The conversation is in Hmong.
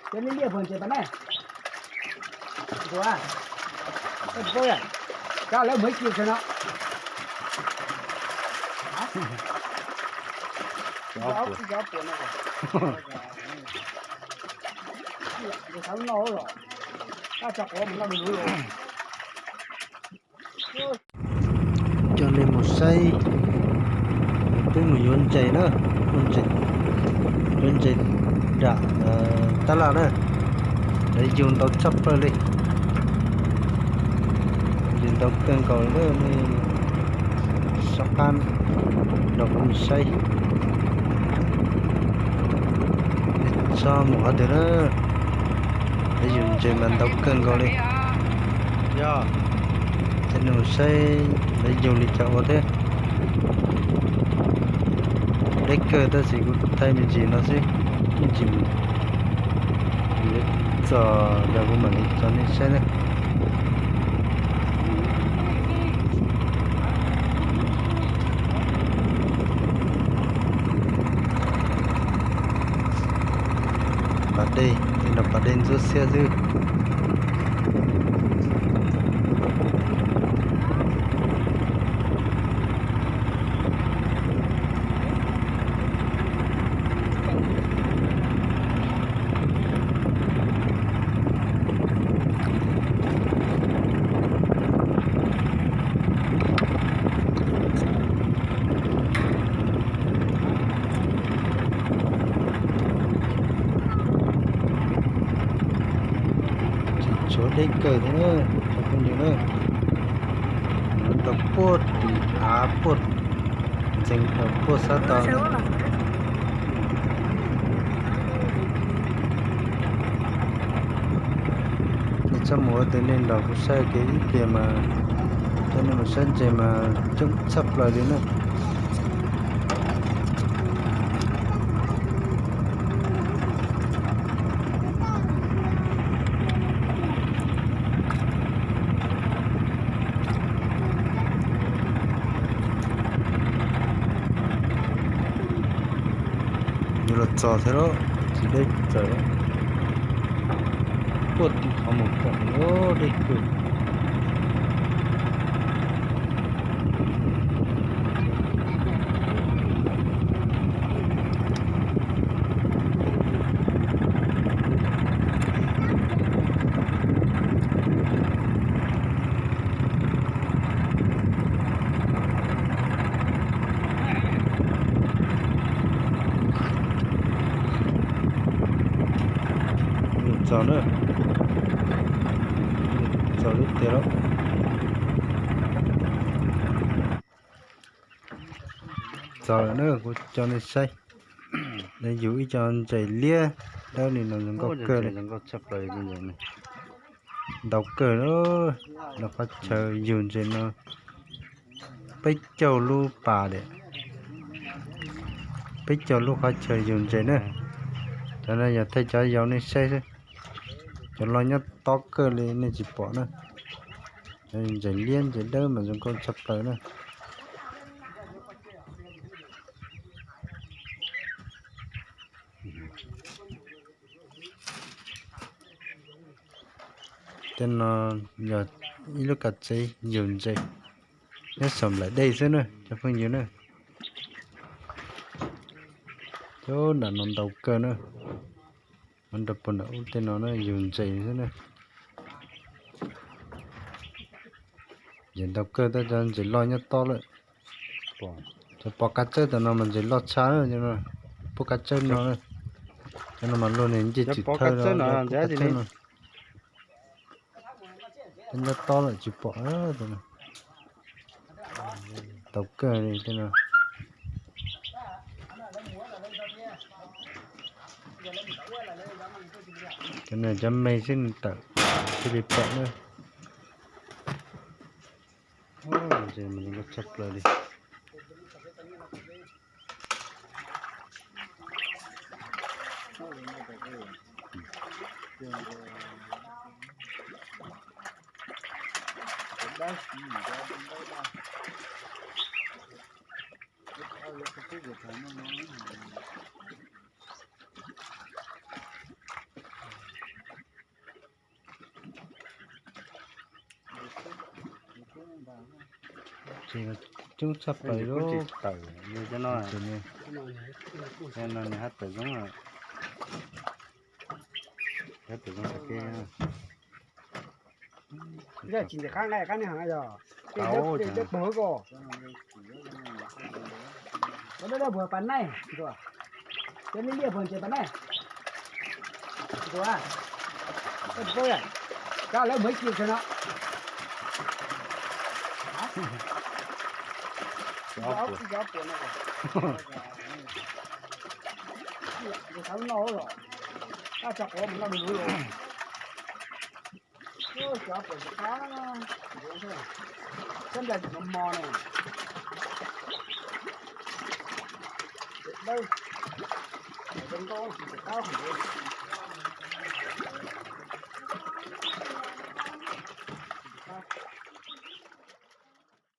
Cov liab liab puas ntses pas ne? Ua, koj lawv muaj ib kis no. Cov puas no, cov no los, coj nej mus saib, peb mus yuav ntses na, yuav ntses, yuav ntses dam tab laj na, lawv yug ntau tshaj plaws li, yug ntau kawg nkaus li na. Soj qab nrog kuv mus saib, txhob mus qhov twg na, lawv yug ntses mas ntau kawg nkaus li. Yog, coj nej mus saib lawv yug li cas ua thiab. Deb kawg tab sis kuv thaij me ntsis no xwb, me ntsis mus txog los kuv mam li tso nej saib na. Pas dej, tej no pas dej ntxuab xiab xwb. Tsis tshuav deb kawg thiab na, cov phooj ywg na. Nyob rau puag tim hav puag ntxeev puag sab tod. Nej txhob mus ua tus nej nrog kuv saib kev ib pliag mas, coj nej mus saib ntses mas coob tshaj plaws li na. Yuav los txog thiab lauj, tsis deb txawm. Puag tim qhov mus pom deb kawg. Txog na, txog lub tiag lawm. Txog lawm na, kuv coj nej saib. Lawv yug ib co ntses liab dawb li no zoo nkauj kawg li. Ntau kawg, lawv qhov chaw yug ntses no peb caug lub pas li, peb caug lub qhov chaw yug ntses na. Cov no yog thaij cov yau nej saib xwb, cov loj nyob tob kawg li nej tsis pom na. Ntses liab ntses dawb mas zoo nkauj tshaj plaws na. Tej no yog ib lub kav tsev yug ntses nyob saum nplaim dej xwb na cov phooj ywg na. Cov nram no ntau kawg na, nrog puag nram ub tej no na yug ntses xwb na. Ntses ntau kawg tab cov ntses loj nyob tob lawm. Cov pov kab tsawb tom no mas ntses loj tshaj, pov kab tsawb no, cov no mas luag niag ncej tsis thawj, pov kab tsawb no. Nyob tob lawm tsis pom. Tau kawg li tej no. Cov no cov me xwb tawm thiaj li pom na. Ntses mas zoo nkauj tshaj plaws li. Ces coob tshaj plaws li. Tawm li cov no, cov no nws hab tawm zoo, hab tawm zoo tiag tiag. Yog tsis ntim qab nqaij qab neeg heev yog tej dawb paug ko. Cov dawb dawb puag pas naij, cov liab liab puag ntses pas naij. Cov lawv muaj ib kis tag no. Cov no los, ab tso quav mus noj lug lug los. Cov puas tsis qab, cov nplai tsis mos mos ne. Dawb, zoo nkauj tsis qab qhov ntawd.